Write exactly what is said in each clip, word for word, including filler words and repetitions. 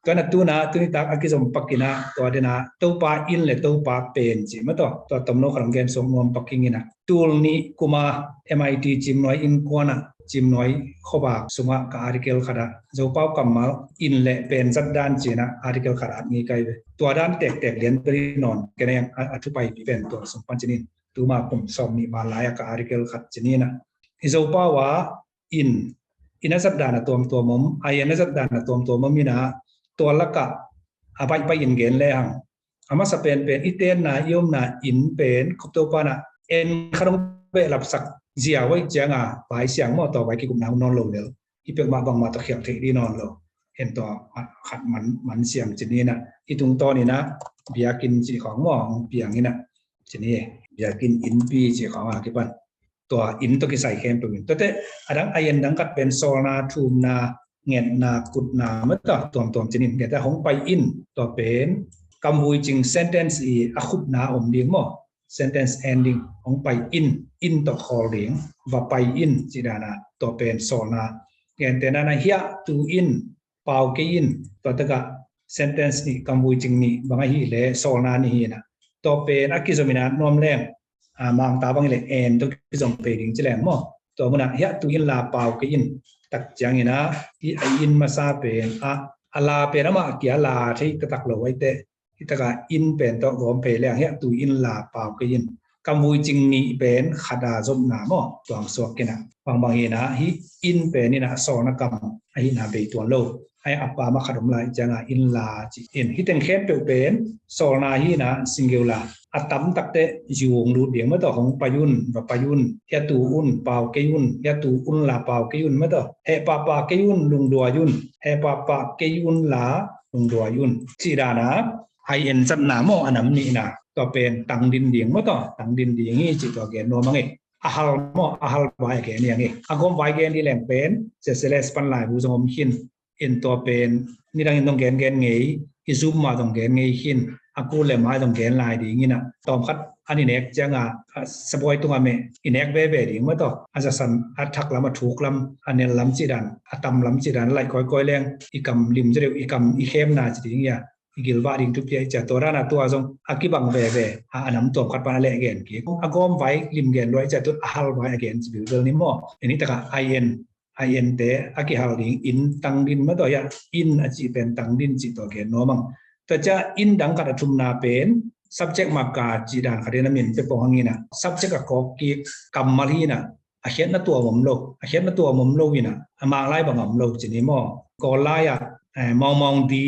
Tua na tuna tuni tak a kizom pakin ah tua dena Topa in le Topa pen ci ma taw, tua tomno khat hong gen suak nuam paking in ah, tul nih kuma M I T Cimnuai innkuan ah, Cimnuai khuavak sungah ka article khat ah Zopau kammal in le pen zat dan ci-in ah article khat ah at ngei kai ve. Tua dan tektek lian beri nawn kei na, a thupai pi pen tua sung pan ci-in, tuma kum sawm nih val lai-a ka article khat ci-in ah, i Zopau ah in, in a zat dan a tuamtuam om, a en a zat dan a tuamtuam om in ah, tua lakah a baihpaih in gen lehang, a masa penpen i tenna i omna in pen khop Topa in ah en khat hong behlapsak zia uh ahih cianga Vai Siang maw, tua vai kikupna hun nawn lo lel, i peuhmah bangmah tawh khial theih dih nawn lo. En tua khat man, man siang ci-in ah, i tungtawn in ah biakinn cih khawng maw hong piang in ah, ci-in biakinn innpi cih khawng a kipan tua in tawh kisai khempeuh in. Tuate adang a en dang khat pen sawlna, thumna, ngetna, kutna, mata tuamtuam ci-in, ngetna hong pai in, tua pen kam vui cing sentence i a khupna om ding maw, sentence ending, hong pai in, in tawh khawl ding, va pai in ci dan a, tua pen sawlna. Gentehna-in ah hiah tu in, pau kei in, tua takah sentence nih, kam vui cing nih bang ahih leh sawlna nih hi in ah, tua pen a kizom in ah nuam leng, a, Mangta bang hi leh en tawh kizom pei ding ci leng maw, tua munah hiah tu in la pau kei in tak ciangin ah, hih a in masa pen a, a la pen amah kia la thei taktak lo ahih teh, hih takah in pen tawh gawm pei leng, hiah tu in la pau kei in. Kam vui cing nih pen khat a zopna maw, tua hong suak in ah, bangbang hi in ah, hih in pen in ah sawlna kam ahihna bei tuan lo. Ai a pa mah khat om lai cianga in la ci in. Hih teng khempeuh pen sawlna hi in ah singular. A tam tak teh yu hong lut ding mataw, hong pai un, va pai un, hiah tu un, pau kei un, hiah tu un la pau kei un mataw, heh pahpah kei un, lungduai un, heh pahpah kei un la lungduai un ci dan a, I N zatna maw, a nam nihna, tua pen tangdin ding mataw, tangdin ding hi cih tua gen nuam ing e. A hal maw, a hal vai a gen hi ing e. A gawm vai gen hi leng pen, Zeseles pan laibu zong om khin. In tua pen nidang in dong gen gen ngei, i zum mah dong gen ngei khin, a kul le mai dong gen lai ding in ah, tawm khat an i nek cianga, a, sabuai tunga meh i nek veve ding mataw, a zasan, a thak lam, a thuk lam, a nel lam ci dan, a tam lam ci dan, a laih kawikawi leng i kam lim zaw deuh, i kam i khemna ci ding hi a, i gilvah ding thupi a i cia, tua dan a tua zong a kibang veve a, a nam tuam khat pan a leh gen kik. A gawm vai lim gen lua i cia, tu a hal vai a gen ci bilbel ni maw. In hih takah I N, I N te a kihal ding in tangdin mataw, hiah in a cih pen tangdin cih tua gen nuam ing. Tua ciah in dang khat a thumna pen subject marker cih dan khat in a min pia pong hang in ah, subject a kawk kik kammal hi in ah, a khiatna tuam om lo, a khiatna tuam om lo in ah, a Mang lai bang a om lo ci ni maw. Kawl lai ah, eh, mawng mawng di,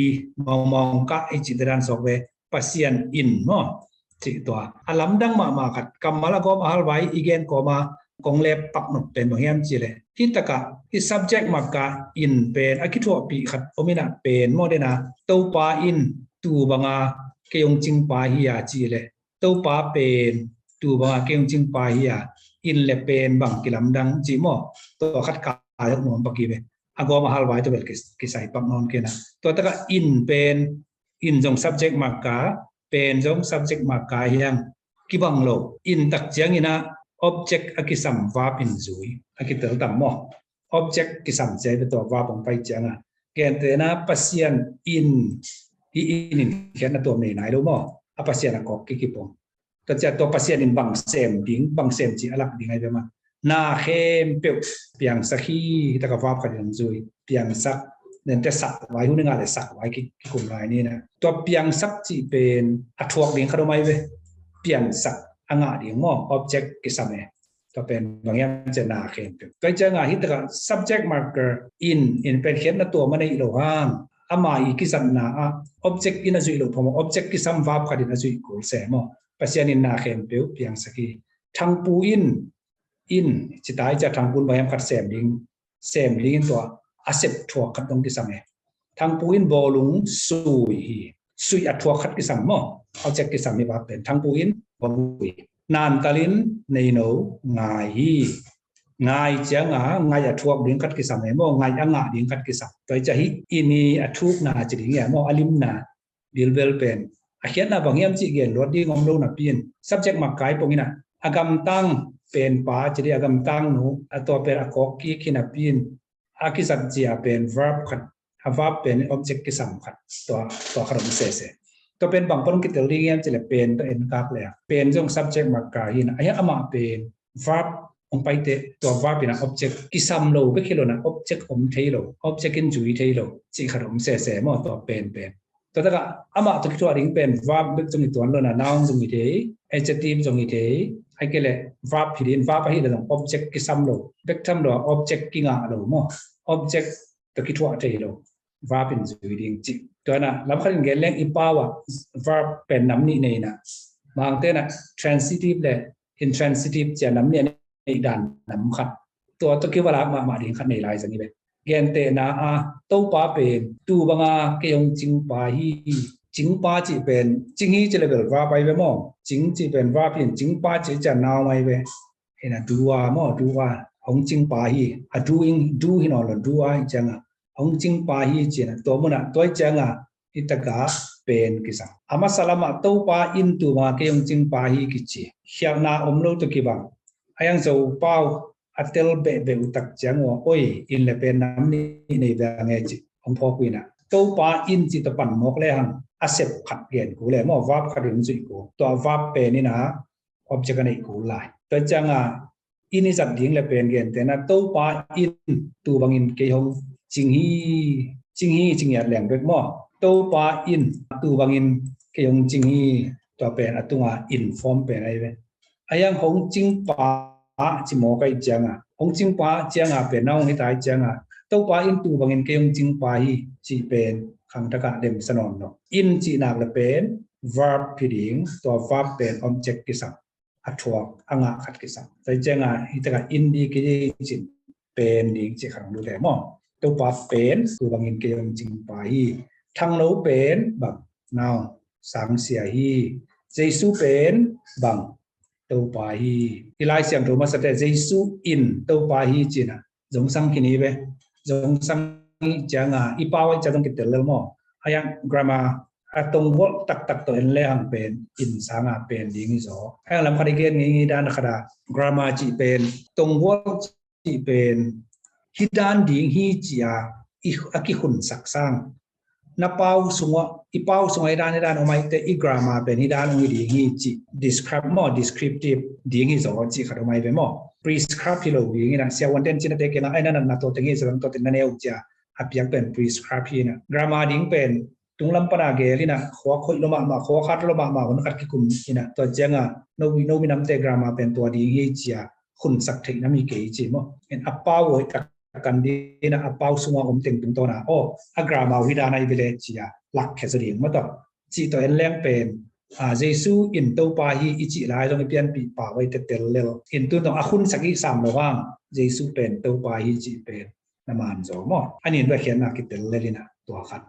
mawng mawng kah i cih te dan sawk ve, Pasian in maw, cih tua. A lamdang mahmah khat, kammal a gawm a hal vai i gen kawma kong leh pak nop pen bang hiam cih leh, hih takah hih subject marker in pen a kithuahpih khat om in ah, pen maw, dena Topa in tu banga kei hong cingpa hi a cih leh, Topa pen tu banga kei hong cingpa hi a, in le pen bang kilamdang cih maw, tua khat kai hok nuam pak hi ve. A gawm a hal vai tua bel kis-, kisai pak nawn kei in ah. Tua takah in pen, in zong subject marker, pen zong subject marker hi hang, kibang lo. In tak ciangin ah object a kisam verb in zui, a kitel tam maw. Object kisam cia hi ve, tua verb hong pai cianga. Gentehna Pasian in, hih in in khiatna tuam nei nai lo maw. A Pasian a kawk kik hi pong. Tua ciah tua Pasian in bang sem ding, bang sem cih a lak ding ahi ve maw. Na khempeuh piangsak hi, hih takah verb khat in hong zui, piangsak, nente sak vai, hun i ngah leh sak vai ki, kikum lai ni in ah. Tua piangsak cih pen a thuak ding khat om ahi ve. Piangsak a ngah ding maw, object kisam e. Tua pen bang hiam cih leh na khempeuh. Tua ciangah hih takah subject marker in, in pen khiatna tuam a neih loh hang, ama i kizatna ah object in a zuih loh phamawh, object kisam verb khat in a zuih kul se maw. Pasian in na khempeuh piangsak hi. Thangpu in, in, ci ta hi ciah, Thangpu in bang hiam khat sem ding, sem ding in tua a sep thuak khat dong kisam e. Thangpu in bawlung sui hi. Sui a thuak khat kisam maw. Object kisam hi verb pen. Thangpu in bawlung sui. Nantal in Neino ngai hi. Ngai cianga ngai a thuak ding khat kisam e maw. Ngai a ngah ding khat kisam. Tua hi ciah hih in i a thukna ci ding hi a maw. A limna bilbel pen. A khiatna bang hiam cih gen luat ding om lo napi in, subject marker pong in ah, a gamtang pen pa ci ding, a gamtang nu, a tua pen a kawk kik hi napi in, a kizat cia pen verb khat, verb pen object kisam khat, tua, tua khat om sese. Tua pen bang pan hong kitel ding hiam cih leh pen tawh en kak leh, pen zong subject marker hi na, a hiang amah pen verb hong paite, tua verb in a object kisam lo bek hi lo na, object om thei lo, object in zui thei lo cih khat om sese maw, tua pen pen. Tua takah amah tawh kithuah ding pen verb bek zong hi tuan lo na, noun zong hi thei, adjective zong hi thei, ahih kei leh verb hi ding, verb ahih leh zong object kisam lo, bek tham lo a object kingah lo maw, object tawh kithuah thei lo, verb in zui ding cih. Tua na lam khat in gen leng, i pau ah verb pen nam nih nei na, Mangte na transitive le intransitive ci-a nam nih a neih dan nam khat. Tua tawh kivalak mahmah ding khat nei lai zang hi ve. Gentehna a, Topa pen tu banga kei hong cingpa hi. Cingpa cih pen, cing hi cih leh bel verb ahi ve maw. Cing cih pen verb hi in, cingpa cih ciang noun ahi ve. Hi na, do a maw, do a, hong cingpa hi. A doing, do hi nawn lo, do a hi ciang a, hong cingpa hi ci na, tua mun ah, tua hi ciang a, hi takah pen kisam. A masa lamah Topa in tu banga kei hong cingpa hi kici, khialhna om lo tawh kibang. A hiang Zopau a tel behbeh uh tak ciang uh a, oi, in le pen nam nih nei ve nge ci hong phawk uh hi na. Topa in cih tawh pan mawk lehang a sep khat gen kul e maw, verb khat in zuih kul. Tua verb pen in a object a neih kul lai. Tua ciang a, in i zat ding le pen gentehna, Topa in tu bangin kei hong cing hi, cing hi ci ngiat leng bek maw. Topa in tu bangin kei hong cing hi, tua pen a tunga in form pen ahi ve. A hiang hong cingpa ci mawk ahih ciang a, hong cingpa ciang a pen noun hi ta ahih ciang a, Topa in tu bangin kei hong cingpa hi cih pen khangthak ah lemsa nawn lo. In cih nak le pen verb hi ding, tua verb pen object kisam, a thuak, a ngah khat kisam. Tua hi ciang a, hi takah in ding kici in, pen ding cih khat hong lut e maw. Topa pen tu bangin kei hong cingpa hi. Thangno pen bang, noun, sangsia hi. Jesu pen bang, Topa hi. I Lai Siangtho masate Jesu in Topa hi ci na, zongsang khin hi ve. Zongsang hi ciang a, i pau ahih ciang zong kitel lel maw. A hiang grammar a tongvolh taktak tawh en lehang pen in sang a pen ding hi zaw. A hiang lam khat i gen ngeingei dan khat ah, grammar cih pen, tongvolh cih pen hi dan ding hi ci a, i, a kikhunsak sang. Na pau sungah, i pau sungah hi dan, hi dan om ahih teh, i grammar pen hi dan hong hi ding hi ci, describe maw, descriptive ding hi zaw cih khat om ahi ve maw. Prescribe hi lo ding hi na, siavuante'n cih na te kei na, ai na natna tua teng hi, siavuante tua teng na ne uh ci a, a piak pen prescribe hi na. Grammar ding pen tunglam pan a gel hi na, khua khoih lo mahmah, khua khat lo mahmah, hun khat kikum hi na. Tua ciang a, no, no minamte grammar pen tua ding hi ci a, khunsak theih na mi kei ci maw. En a pau uh tak kan ding a, a pau sungah om teng tungtawn a, aw, a grammar uh hi dan ahi ve le ci a, lakkhia zaw ding maw tawh. Cih tawh en leng pen, a, Jesu in Topa hi i cih lai zong i pianpih pau ahi teh tel lel. In tun tawh a khunsak i sam lo hang, Jesu pen Topa hi cih pen na man zaw maw. A nin bek khiatna kitel lel hi na, tua khat.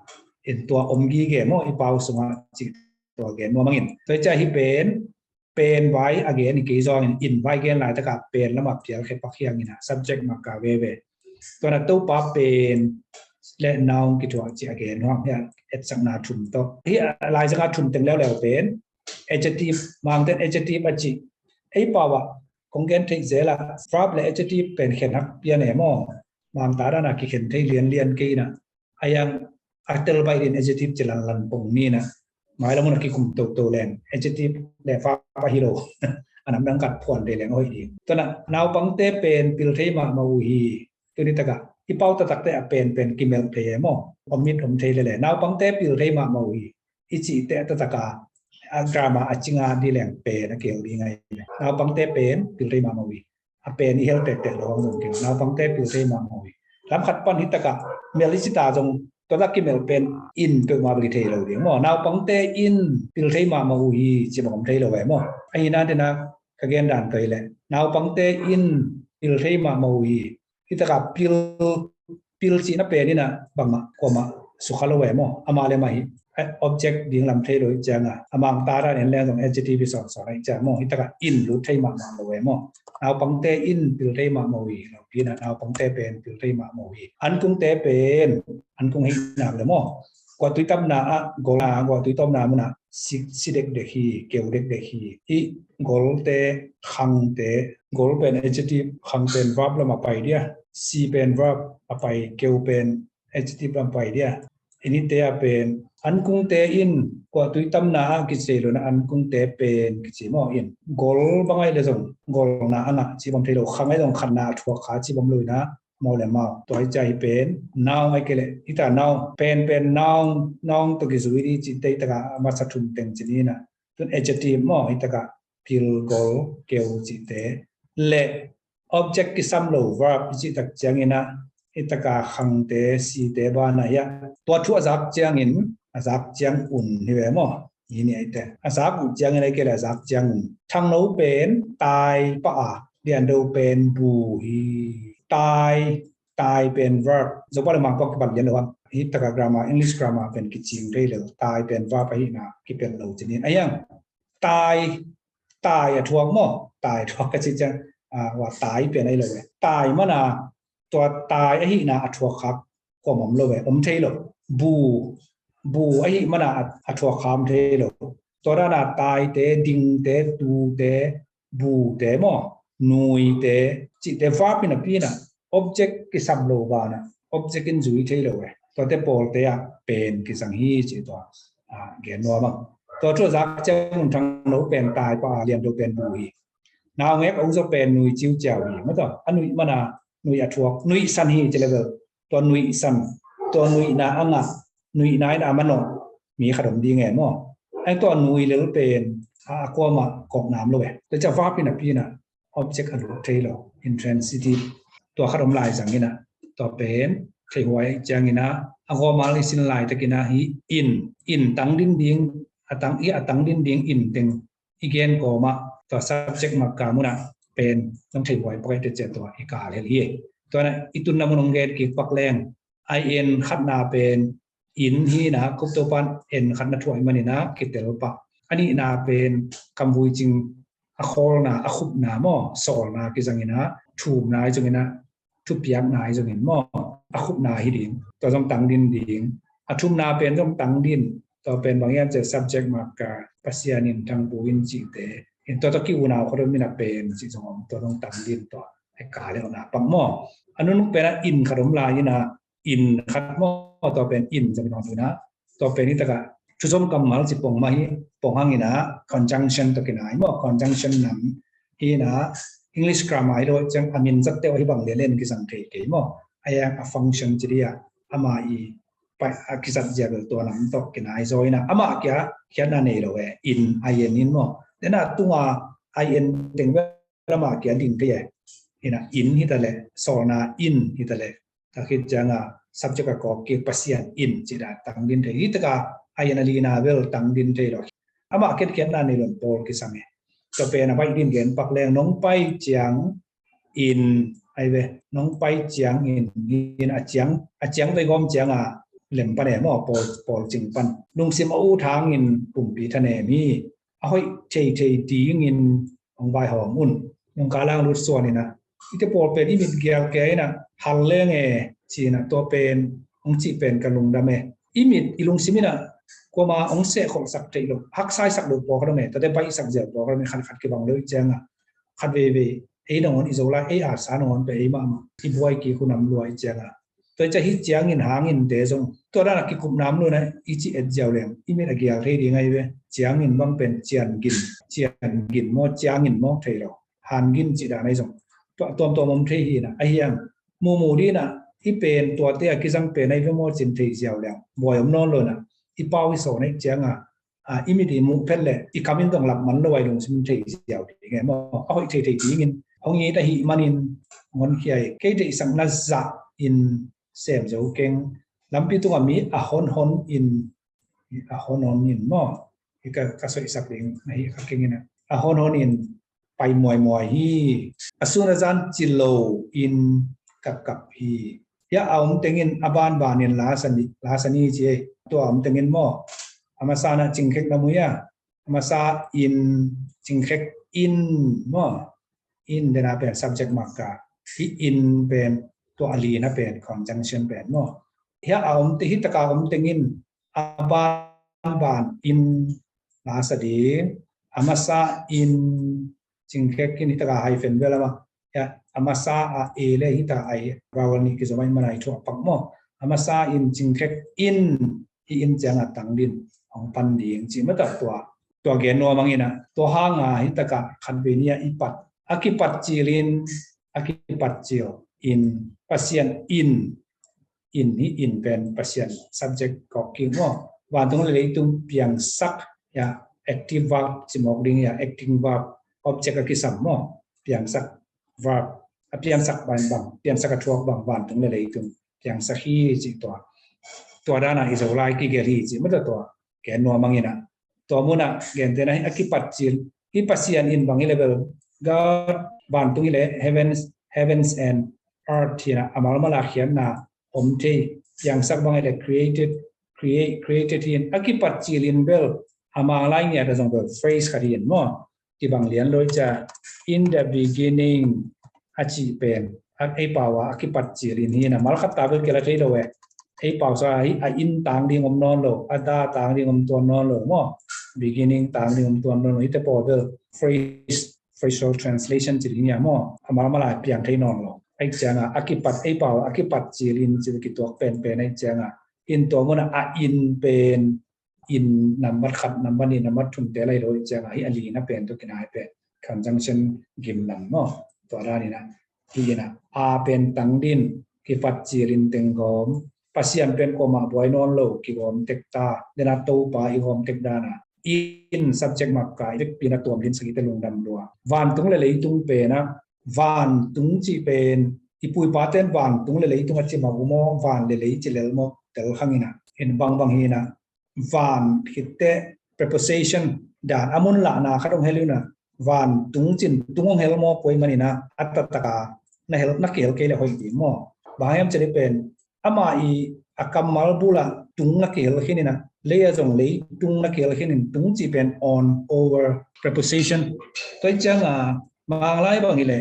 In tua om gige maw, i pau sungah cih tua gen nuam ing in. Tua hi ciang hi pen, pen vai a gen hi kei zongin, in vai gen laitakah pen lamah pial khe pak hiang in a, subject marker veve. Tua na Topa pen le noun kithuah cih a gen nuam hi a, etsakna thum tawh. Hi a, laizang a thum teng leuleu pen, adjective, Mangte'n adjective a cih. Ei pau ah kong gen theih zel a, verb le adjective pen khen hak pian e maw. Mangta dan a kikhen thei lianlian kei in a, a hiang a tel baih ding adjective ci lanlan pong ni na. Mailam hun a kikum toto leng adjective le verb ahi lo. A nam dang khat phuan thei leng hoih ding. Tua na naupangte pen pil thei mahmah uh hi. Tuni takah i pau taktakte a pen pen kimelh thei e maw. Om mit om thei lele. Naupangte pil thei mahmah uh hi. I cih teh taktakah a grammar a cinga di leng pen a keu ding ahi. Naupangte pen pil thei mahmah uh hi. A pen i hel tektek lo hong zong kei. Naupangte pil thei mahmah uh hi. Lam khat pan hi takah melh i cih ta zong tua tak kimelh pen in peuhmah bek hi thei lo ding maw. Naupangte in pil thei mahmah uh hi ci bang om thei lo e maw. Ahi na dena ka gen dan tua hi leh, naupangte in pil thei mahmah uh hi. Hi takah pil, pil cihna pen in a bangmah kuamah sukha lo e maw. Amah le mah hi, eh, object ding lam thei lo hi ciang a, a Mangta dan en leng zong adjective hi sawnsawng ahi ciang maw. Hi takah in lut thei mahmah lo e maw. Naupangte in pil thei mahmah uh hi, lopi in a naupangte pen pil thei mahmah uh hi. Ankungte pen, ankung hi nak le maw, guahtui tamna ah gol a, guahtui tawpna mun ah si, si dekdek hi, keu dekdek hi. Hih golte, khangte, gol pen adjective, khang pen verb lam a pai dia, si pen verb a pai, keu pen Adjective lam pai dia. Inite a pen ankungte in, kua tui tamna a kici lo na ankungte pen kici maw in. Gol bang ai le zong golna a ngah ci bang thei lo, khang ai zong khanna a thuak kha ci bang lo ina maw le maw. Tua i cia hi pen noun ai ke le hita noun pen pen noun noun to kizui di ci tei taka a masa thum teng ci ni na. Tun adjective maw hi taka pil gol keu cite le object kisam lo verb i cih tak ciangin ah, i taka khangte site banah hiah tua thu a zak ciangin a zak ciang un hi ve maw? Hi ni aite a zak uh ciangin ai kei le a zak ciang un. Thangno pen tai pah a liando pen bu hi. Tai, tai pen verb. Zopa le mangpok kibat lian lo hang. Hi taka grammar, English grammar pen kicing thei lo. Tai pen verb ahihna kipel lo cinin. Ahiang tai, tai a thuak maw? Tai a thuak ka ci ciang, ah, wa tai pian ai lo ve. Tai mana tua tai ahihna a thuak khak kuam om lo ve, om thei lo. Bu, bu ahih mana a, a thuak kha om thei lo. Tua dana taite, dingte, tute, bute maw? Nuite, cihte verb in a pina object kisam lo bana object in zui thei lo e. Tuate pawlte ah pen kisang hi ci tua, ah, gen nuam ang. Tua thu a zak ciang un thangno pen tai pah a liando pen bu hi. Naungek a uzaw pen nui ciuciau hi. Maw tua a nuih mana nuih a thuak nuih san hi ci level. Tua nuih san, tua nuihna a ngah, nuihna in a manawh mi khat om ding e maw? Ai tua nui lel pen a, a kuamah kawknam lo e. Tua cia verb in a pina object a lut thei lo, intransitive. Tua khat om lai zangin ah tua pen theihuai ciangin ah a gawmal i sin laitakin ah hi in, in tang din ding, a tang, i a tang din ding in teng i gen kawmah tua subject marker munah pen nong theihuai pakaite cia tua i kal hel hi. Tuanah i tunna mun hong gen kik pak leng I N khatna pen in hina, kup topan en khatna thuai manina kitel pah. A nihna pen kamvui cing a khawlna, a khupna maw, sawlna kizangina, thumna i zongina, thupiakna i zongin maw, a khupna hi ding. Tua zong tang din ding. A thumna pen zong tang din. Tua pen bang hiam cih subject marker, Pasian in, Thangpu in cihte. In tua tua ki unau khat om ina pen cih zong om, tua zong tang din tua. Ai ka le na pak maw. A nunung pen a in khat om lai ina, in khat maw, tua pen in zong nong ina. Tua pen hi taka thuzom kammal ci pong mah hi, pong hangina conjunction tua kinai maw, conjunction nam hina. English grammar i lo ciang a min zat teuh hi bang lianlian kizang thei kei maw. A yang a function ci dia ama i pai a kizat zia bel tua nam tawh kinai zaw ina. Ama kia khiatna nei lo e, in, I N in maw. Dena tunga I N teng bel ama kia ding thei e. Ina in hi ta le, sawlna in hi ta le. Tua khit cianga subject a kawk kik Pasian in ci dan tang din thei. Hi taka I N a lina bel tang din thei lo. Ama khiatkhiatna nei lo in pawl kisang e. Tua pen a baih din gen pak leng nong pai ciang in ai ve, nong pai ciang in, in a ciang, a ciang vei gawm cianga lem pan e maw, pawl, pawl cing pan. Lungsim a ut hangin pumpi thanem hi. A hoih theithei dingin hong vaihawm un. Nungka lang lut suan ina, ite pawl pen i mit gial kei ina, hal leng e, ci ina, tua pen hong cih pen ka lungdam e. I mit i lungsim ina kuama hong sehkholhsak theih lo, haksaisak lo pawl ka dong e, tuate baihsak ziau pawl ka dong e, khat khat kibang lo i cianga khat veivei ei nangawn i Zolai ei atsa nangawn pe ei mahmah i buai kik hunam lua i cianga. Tua i cia hi ciangin hangin te zong tua dana kikupnam luna i ci et ziau leng i mit a gial thei ding ahi ve. Ciangin bang pen ciangin, ciangin maw, ciangin maw thei lo. Hangin ci dan ahi zong tua tuamtuam om thei hina. Ahiang mumu dina i pen tuate a kizang pen ahi ve maw cin thei ziau leng buai om nawn lona i pau i sawn ahi cianga a, i mit i muh phet le i kam in dong lak man lo ai lungsim in thei ziau ding e maw. A hoih theithei dingin hong it ahih manin ngon khiai kei deihsakna zah in sem zo keng. Lampi tunga mi a honhon in, a honhon in maw. Hi ka, ka soihsak ding ahi ka keng ina. A honhon in pai muaimuai hi. A sun a zan ci lo in kapkap hi. Hia a om tengin a banbanin lasa ni, lasa ni ci ei. Tua a om tengin maw. A masana cingkhek na mui a. A masa in cingkhek in maw. In dena pen subject marker. Hi in pen tua a lina pen conjunction pen maw. Hia a om te hi taka om tengin a banban in lasa ding. A masa in cingkhek in hi taka hyphen bel ama. Ya, a masa a e le hi taka ai vowel nih kizom ai mana i thuak pak maw. a masa in cingkhek in, hih in ciangah tangdin hong pan ding cih mata tua, tua gen nuam ang inah, tua hanga hih takah khatvei ni-ah i pat, a kipat cilin, a kipat cilin Pasian in, in hih in pen Pasian subject kawk kik maw? Vantung le leitung piangsak, ya, active verb ci mawk ding, ya, acting verb, object a kisam maw? Piangsak verb, a piangsak bang bang, piangsak a thuak bang, vantung le leitung piangsak hi ci tua. Tua dana i Zolai kigelh hi ci mata tua gen nuam ang inah. Tua munah gentehna hi a kipat cil, hih Pasian in bang hi le bel, God, vantung hi le heavens, heavens and earth hinah a malmal a khiatna om thei, piangsak bang hi le created, create, created hi in, a kipat cilin bel a Manglai ngiat a zong bel phrase khat hi in maw? Kibang lian lo i cia, in the beginning a cih pen, a, ei pau a, a kipat cilin hi inah, mal khat ta bel kila thei lo e. Ei pau sa hi a, in tang ding om nawn lo, a da tang ding om tuan nawn lo maw? Beginning tang ding om tuan nawn lo, hite pawl bel phrase, phrasal translation ci ding ia maw? A malmal a piang thei nawn lo. Aih cianga a kipat, ei pau a kipat cilin ci kituak penpen aih cianga, in tua munah a in pen, in nambat khat, nambat nih, nambat thumte lai lo aih cianga, hih a lina pen tua kinai pen conjunction gimlam maw? Tua daninah, hih inah a pen tangdin, kipat cilin tenggawm, Pasian pen kuamah buai nawn lo, kigawm tek ta, dena Topa i gawm tek dana, in subject maka i vekpina tuam din sagite lungdam lua. Vantung le leitung pena, vantung cih pen i puipaten vantung le leitung a ci mah uh maw, van le lei ci lel maw, tel khang inah, in bangbang hinah, van khitte preposition dan a mun lahna khat hong hel inah, vantung cin tung hong hel maw, puai maninah a taktaka na hel, na kihel kei le hoih ding maw? Bang hiam cih le pen ama i a kammal bulah tung na kihel khin inah, lei a zong leitung na kihel khin in, tung cih pen on, over preposition. Tua aih cianga Manglai bang hi le,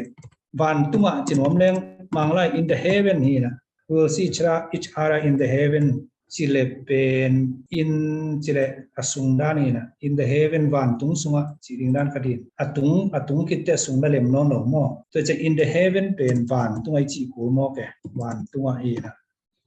vantungah ci nuam leng, Manglai in the heaven hinah, we'll see each other, each other in the heaven ci le pen, in ci le a sung dan hinah, in the heaven, vantung sungah ci ding dan khat in, a tung, a tung khitte a sung na lem nawn lo maw? Tua ciah in the heaven pen vantungah i cih kul maw ke, vantungah hinah.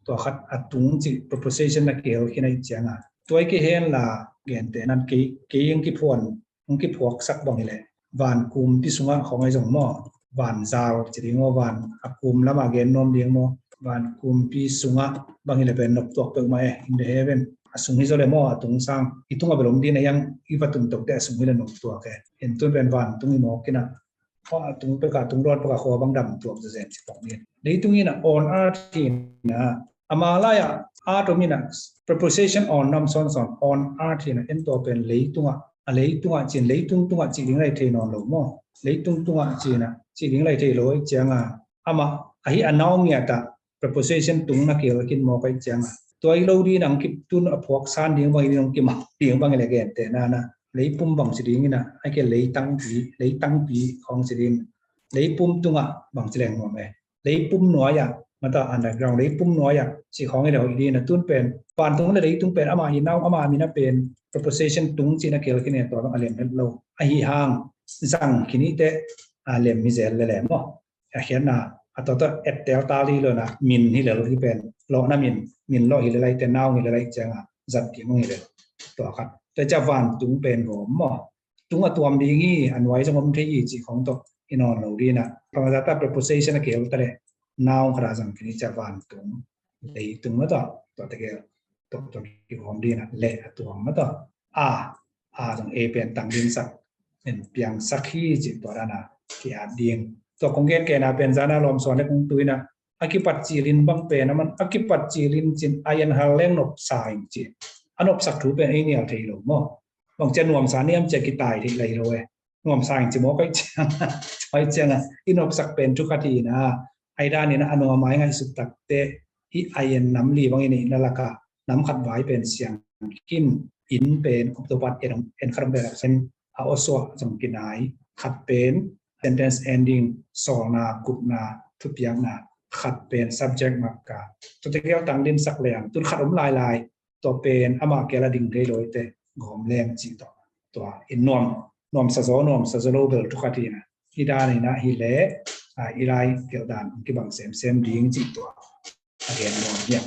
Tua khat a tung cih preposition na kihel khin aih cianga, tua i kihen la gentehnan kei, kei hong kiphuan, hong kiphuaksak bang hi le, van kumpi sungah khawng aih zong maw, van zal ci ding maw, van a kum lama gen nuam ding maw, van kumpi sungah bang hi le pen noptuak peuhmah e, in the heaven. A sung hi zaw le maw, a tung sang i tungah bel om din a hiang, i va tun tokte a sung hi le noptuak e. In tun pen vantung i mawk inah, a tung peka, tung dawn peka khua bang dam tuak zezen ci pong din. Leitung inah on earth hinah, a Manglai ah earth om inah, preposition on nam sawnsawn, on earth hinah, en tua pen leitungah, a leitungah cin, leitung tungah cih ding lai thei nawn lo maw? Leitung tungah cinah cih ding lai thei lo aih cianga, amah ahi a noun ngiatah preposition tung na kihel khin mawk aih cianga, tua i lo dinah hong kiptun a phuak san ding bang, i ding hong kimak ding bang i le gentehna na, leipum bang ci ding inah, aih ke leitangpi, leitangpi khawng ci ding, leipum tungah bang ci leng nuam e, leipum nuai-ah, mata underground, leipum nuai-ah ci khawng i le hoih dinah, tun pen vantung le leitung pen ama i noun, ama min a pen preposition tung cih na kihel khin e, tua bang a lem het lo. Ahi hang zang khin i teh a lem hi zel lele maw? A khiatna a tawtawh ettel tal hi lo na, min hi lel hi pen, lawhna min, min lawh hi lel aih teh, noun hi lel aih cianga zat ding hong hi lel. Tua khat. Tua ciah vantung pen gawm maw? Tung a tuam ding hi, a nuai zong om thei hi cih khawng tawh hi nawn lo dinah, bangzata preposition a kihel ta le, noun khat a zang khin i ciah vantung, leitung mah tawh, tua tegel tawh, tua kigawm dinah, le a tuam mah tawh, a, a zong ei pen tangdinsak, en piangsak hi cih tua dana ki-at ding. Tua kong gen kena pen zana lawmsuan le kong tuinah, a kipat cilin bang pen a man, a kipat cilin cin a ian hal leng nopsa in ci. A nopsak thu pen ei nial thei lo maw? Bang cia nuamsa niam cia kitai thei lai lo e. Nuamsa in ci mawk aih cianga, aih cianga i nopsak pen thu khat hinah, aih daninah a nuam a i ngaihsut takteh, i a ian nam li bangin i na lakah nam khat vai pen siang khin, in pen Octopat en, en khat om pen absent, a awsuah zong kinai, khat pen sentence ending, sawlna, gupna, thupiakna, khat pen subject maka. Tua tegel tangdinsak leng, tun khat om lailai, tua pen amah kial a ding thei lo i teh, gawm leng cih tawh. Tua in nuam, nuamsa zaw, nuamsa zaw lo bel thu khat hinah, i daninah hi le, a, i lai gelh dan kibang semsem ding cih tua a gen nuam hiam.